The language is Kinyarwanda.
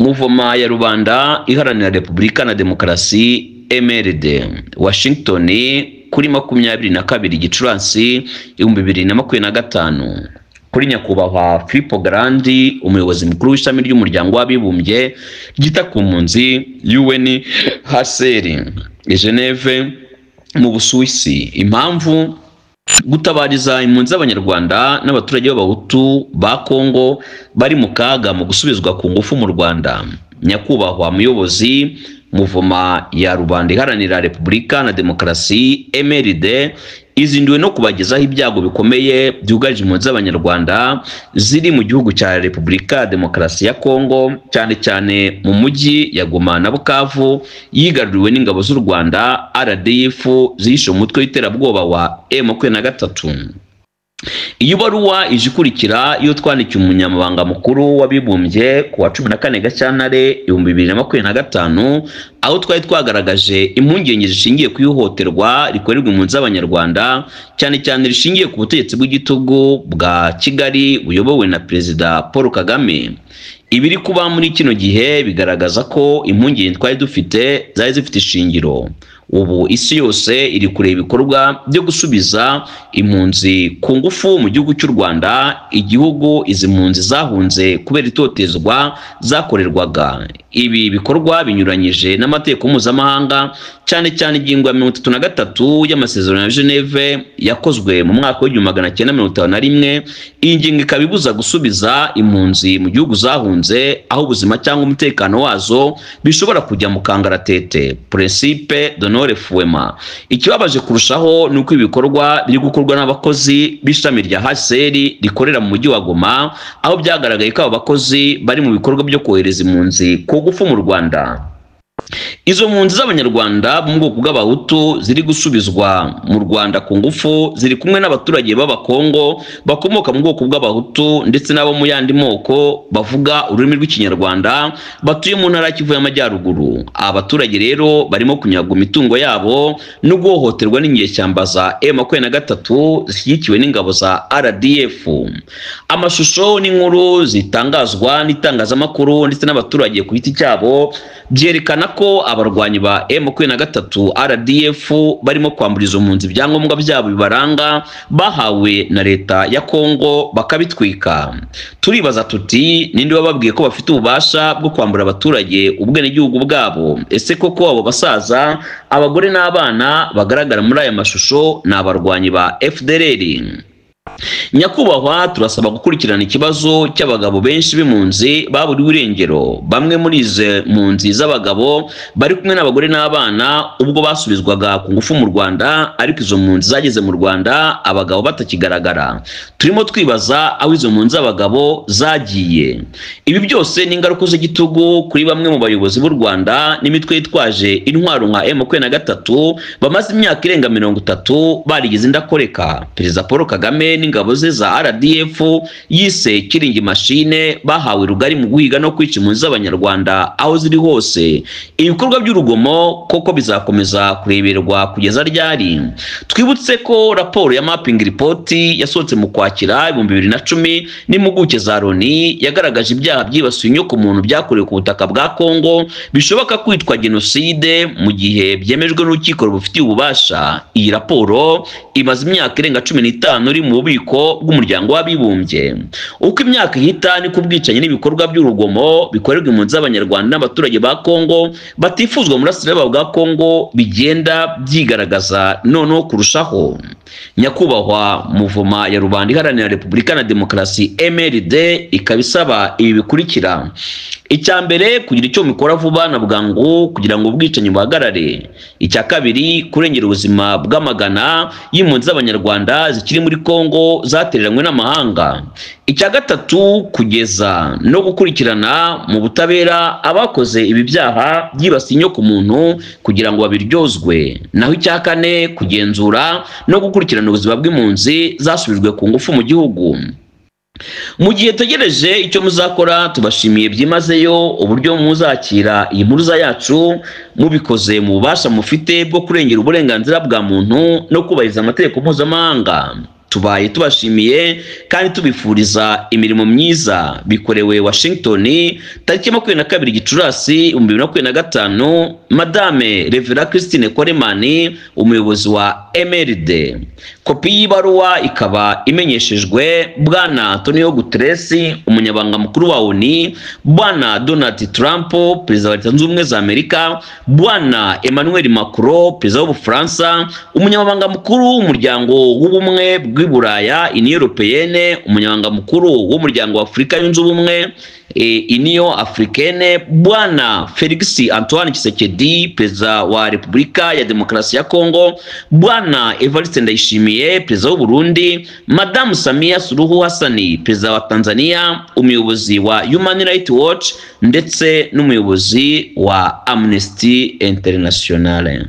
Muvoma ya Rubanda Iharanira Repubulika na Demokarasi MRD, Washington, kuri 22 Gicurasi 2025. Kuri Nyakubahwa Filippo Grandi, umuyobozi mukuru w'ishami ry'umuryango w'abibumbye ryita ku mpunzi UNHCR, i Geneve mu Busuwisi. Impamvu: gutabariza impunzi z'Abanyarwanda n'abaturage b'Abahutu ba Kongo bari mu kaga mu gusubizwa ku ngufu mu Rwanda. Nyakubahwa muyobozi, Muvoma ya Rubanda Iharanira Repubulika na Demokarasi MRD izinduwe no kubagezaho ibyago bikomeye byugarije impunzi z'Abanyarwanda ziri mu gihugu cya Repubulika ya Demokarasi ya Kongo, cyane cyane mu mujyi ya Goma na Bukavu yigaruriwe n'ingabo z'u Rwanda RDF zihishe umutwe w'iterabwoba wa M23. Iyo baruwa ije ikurikira iyo twandikiye umunyamabanga mukuru w'abibumbye ku wa 14 Gashyantare 2025, aho twari twagaragaje impungenge zishingiye ku ihohoterwa rikorerwa impunzi z'Abanyarwanda, cyane cyane rishingiye ku butegetsi bw'igitugu bwa Kigali buyobowe na Perezida Paul Kagame. Ibiri kuba muri kino gihe bigaragaza ko impungenge twari dufite zari zifite ishingiro. Ubu isi yose iri kureba ibikorwa byo gusubiza impunzi ku ngufu mu gihugu cy'u Rwanda, igihugu izi mpunzi zahunze kubera itotezwa zakorerwaga. Ibi bikorwa binyuranyije n'amategeko mpuzamahanga, cyane cyane ingingo ya 33 y'amasezerano ya Geneve yakozwe mu mwaka wa 1951. Iyi ngingo ikaba ibuza gusubiza impunzi mu gihugu zahunze aho ubuzima cyangwa umutekano wazo bishobora kujya mu kangaratete, principe de non refoulement. Ikibabaje kurushaho ni uko ibikorwa biri gukorwa n'abakozi b'ishami rya HCR rikorera mu mujyi wa Goma, aho byagaragaye ko abo bakozi bari mu bikorwa byo kohereza impunzi ku ngufu mu Rwanda. Izo mpunzi z'Abanyarwanda bo mu bwoko bw'Abahutu ziri gusubizwa mu Rwanda ku ngufu ziri kumwe n'abaturage b'Abakongo bakomoka mu bwoko bw'Abahutu ndetse n'abo mu yandi moko bavuga ururimi rw'Ikinyarwanda batuye mu ntara ya Kivu y'Amajyaruguru. Aba baturage rero barimo kunyagwa imitungo yabo no guhohoterwa n'inyeshyamba za M23 zishyigikiwe n'ingabo za RDF. Amashusho n'inkuru zitangazwa n'itangazamakuru ndetse n'abaturage ku giti cyabo byerekana ko abarwanyi ba M23 RDF barimo kwambura izo mpunzi ibyangombwa byabo bibaranga bahawe na leta ya Kongo bakabitwika. Turibaza tuti: ninde wababwiye ko bafite ububasha bwo kwambura abaturage ubwenegihugu bwabo? Ese koko abo basaza, abagore n'abana bagaragara muri aya mashusho ni abarwanyi ba FDLR? Nyakubahwa, turasaba gukurikirana ikibazo cy'abagabo benshi b'impunzi baburiwe irengero. Bamwe muri izi mpunzi z'abagabo bari kumwe n'abagore n'abana ubwo basubizwaga ku ngufu mu Rwanda, ariko izo mpunzi zageze mu Rwanda abagabo batakigaragara. Turimo twibaza aho izo mpunzi z'abagabo zagiye. Ibi byose ni ingaruka z'igitugu kuri bamwe mu bayobozi b'u Rwanda n'imitwe yitwaje intwaro nka M23 bamaze imyaka irenga 30 barigize indakoreka. Perezida Paul Kagame n'ingabo ze za RDF yise kiringi machine bahawe rugari mu guhiga no kwica impunzi z'Abanyarwanda aho ziri hose. Ibikorwa by'urugomo koko bizakomeza kureberwa kugeza ryari? Twibutse ko raporo ya mapping report yasohotse mu Kwakira 2010 n'impuguke za Loni yagaragaje ibyaha byibasiye inyoko muntu byakorewe ku butaka bwa Kongo bishoboka kwitwa genocide mu gihe byemejwe n'urukiko rubufitiye ububasha. Iyi raporo imaze imyaka irenga 15 iri mu bubiko bw'umuryango w'abibumbye. Uko imyaka ihita niko ubwicanyi n'ibikorwa by'urugomo bikorerwa impunzi z'Abanyarwanda n'abaturage ba Kongo batifuzwa mu burasirazuba bwa Kongo bigenda byigaragaza noneho kurushaho. Nyakubahwa, Muvoma ya Rubanda Iharanira Repubulika na Demokarasi MRD ikaba isaba ibi bikurikira: icya mbere, kugira icyo mukora vuba na bwangu kugira ngo ubwicanyi buhagarare. Icya kabiri, kurengera ubuzima bw'amagana y'impunzi z'Abanyarwanda zikiri muri Kongo zatereranywe n'amahanga. Icya gatatu, kugeza no gukurikirana mu butabera abakoze ibi byaha byibasiye inyoko muntu kugira ngo babiryozwe. Naho icya kane, kugenzura no gukurikirana ubuzima bw'impunzi zasubijwe ku ngufu mu gihugu. Mu gihe tegereje icyo muzakora, tubashimiye byimazeyo uburyo muzakira iyi mpuruza yacu mubikoze mu bubasha mufite bwo kurengera uburenganzira bwa muntu no kubahiriza amategeko mpuzamahanga. Tubaye tubashimiye kandi tubifuriza imirimo myiza. Bikorewe Washington tariki 22 Gicurasi 2025. Madame Revera Christine Coleman, umuyobozi wa MRD. Kopi y'ibaruwa ikaba imenyeshejwe Bwana Antonio Guterres, umunyabanga mukuru wa ONU, Bwana Donald Trump, perezida wa Leta Zunze Ubumwe za Amerika, Bwana Emmanuel Macron, perezida w'Ubufaransa, umunyamabanga mukuru w'umuryango w'ubumwe bw'i Buraya, Union Européenne, umunyamabanga mukuru w'umuryango wa Afurika yunze ubumwe, Union Africaine, Bwana Felix Antoine Tshisekedi, perezida wa Repubulika ya Demokarasi ya Kongo, Bwana Evariste Ndayishimiye, perezida w'u Burundi, Madamu Samia Suluhu Hassan, perezida wa Tanzania, umuyobozi wa Human Rights Watch ndetse n'umuyobozi wa Amnesty International.